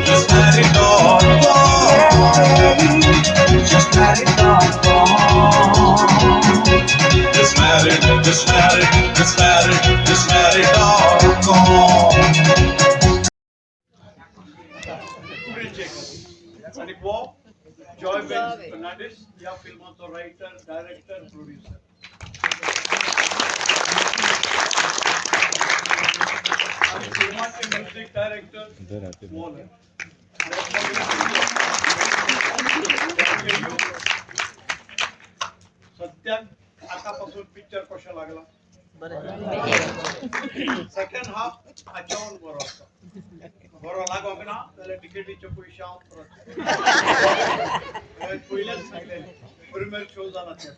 justmarried.com. Justmarried.com. Justmarried.com. Just married, just married, just married, just married.com. आनी हो Joy बेन फर्नांडीस ह्या फिल्माचो writer, director, producer. आनी फिल्माचे music director Mohan. सद्याक आतां पासून पिक्चर कशें लागला? सेकंड हाफ हाच्याहून बरो आसा. बरो लागोंक ना जाल्यार टिकेटीचे पयशे हांव परत. हांवें पयलेच सांगलेलें, प्रिमियर शो जाला ते.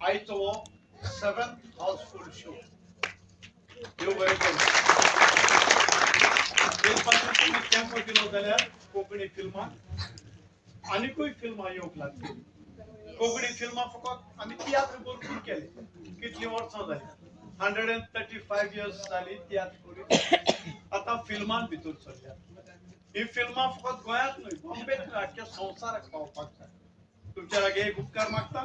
आयचो हो सेवन्थ हाऊसफूल शो. देव बरें करूं. तेच पासून तुमी तेंको दिलो जाल्यार कोंकणी फिल्माक आनिकूय फिल्मां येवंक लागतलीं. कोंकणी फिल्मां फकत आमी तियात्र भरपूर केले. कितलीं वर्सां जालीं, 135 इयर्स जाली तियात्र करीत. आतां फिल्मान भितर सरल्या. ही फिल्मां फकत गोंयांत न्हय, बॉम्बेत न्हय, आख्ख्या संवसाराक पावपाक जाय. तुमच्या लागीं एक उपकार मागता.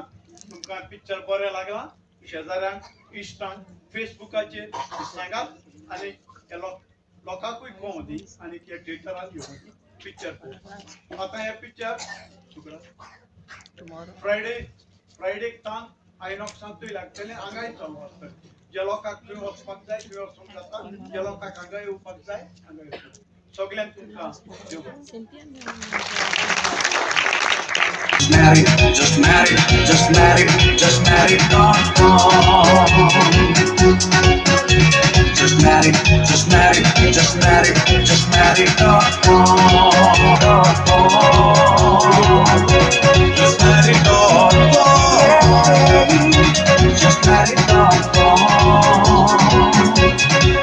तुमकां पिक्चर बरें लागलां, शेजाऱ्यांक, इश्टांक फेसबुकाचेर सांगात आनी हे लोकांकूय कळोवं दी आनी हे थिएटरान येवं दी पिक्चर पळोवपाक. आतां हें पिक्चर फ्रायडे, फ्रायडेक तान आयनॉक्सांतूय लागतलें, हांगाय चालू आसतलें. जे लोकांक थंय वचपाक जाय थंय वचूंक जाता, जे लोकांक हांगा येवपाक जाय हांगा येवपाक. सगल्यांक तुमकां देव बरें. Just married, just married, just married, just married.com. Just married, just married, just married, just married.com. Just married.com. Just married.com.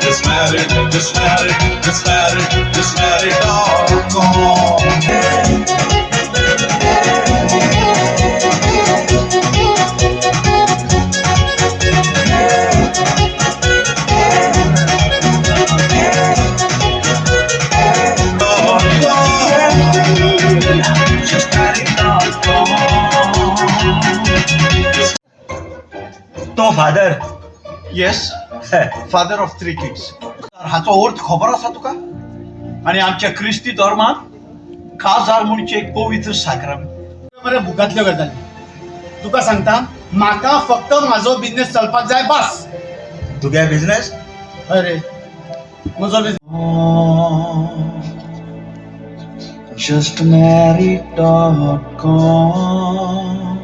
Just married, just married, just married, just married.com. Just married.com. तो father? Yes, father of three kids. हाचो अर्थ खबर आसा तुका? आनी आमच्या क्रिस्ती धर्मांत काजार म्हणजे एक पवित्र साक्रामेंत. मरे, बुकांतल्यो गजाली तुका सांगता. म्हाका फक्त म्हाजो बिझनेस चलपाक जाय, बस. तुगे बिझनेस? हय रे, म्हजो business. Justmarried.com.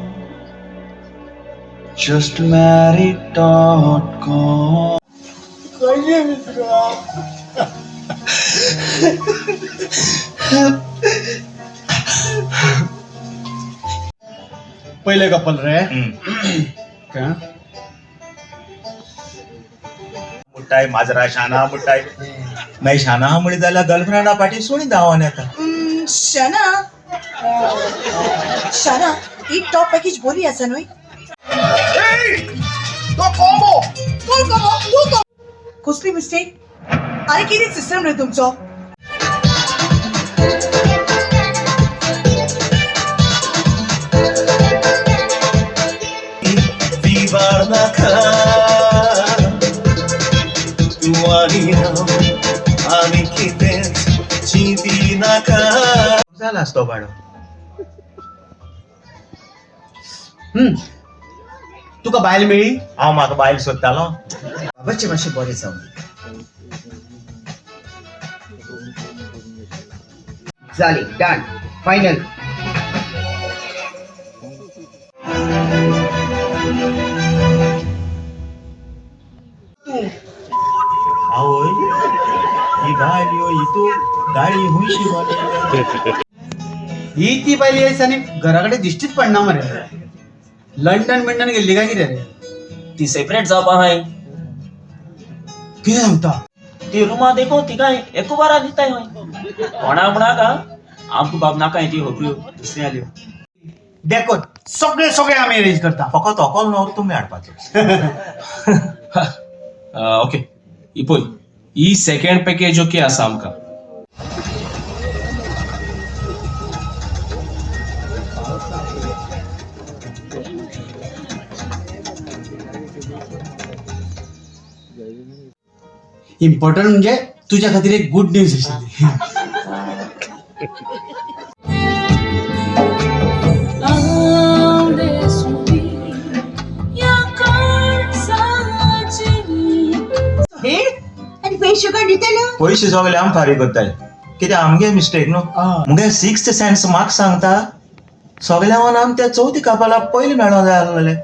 Justmarried.com. कशें विसरू? पयलें कपल रे. काय? मुट्टाय माजरा शाना मुट्टाय. मागीर शाना म्हळी जाल्यार गर्लफ्रेंडा फाटी सुणी धांवन येता. शाना, शाना, ही टॉप पॅकेज बरी आसा न्हय? तो कोंबो. कोण कोमो? तूं कोमो. कसली मिस्टेक? आरे, कितें सिस्टम रे तुमचो? बिबार नाका. तूं आनी हांव आनी कितेंच चिंती नाका. जाला तो बाडो. तुका बायल मेळ्ळी? हांव म्हाका बायल सोदतालो. बाबाचें मातशें बरें जावं. जाली, डन, फायनल. आवय, ही बायल यो हितू गाळी हुंयशी घाली. ही ती बायल येस आनी घरा कडेन दिश्टीच पडना मरे. लंडन बिंडन गेल्ली काय कितें रे? ती सेपरेट जावपा हाय. कितें सांगता? ती रुमा देखो, तिका एकू बारा दिताय हय. कोणा म्हणाका आमकां बाब नाकाय ती खबऱ्यो दुसऱ्यांल्यो. देखो, सगळे सगळे आमी अरेंज करता. फकत होकल न्हवरो तुमी हाडपाचो. ओके, ही पळय. ही सेकंड पॅकेज ओके आसा आमकां. इम्पॉर्टंट म्हणजे तुझ्या खातीर एक गुड न्यूज आशिल्ली. हे आनी पयशे कोण दितलो? पयशे सगळे आम फारीक करताय, कित्याक आमगे मिस्टेक न्हू. आं. मुगे सिक्स्थ सेन्स म्हाका सांगता, सगळ्यां आम त्या चवथी कापाला पयलीं मेळोंक जाय आसलें.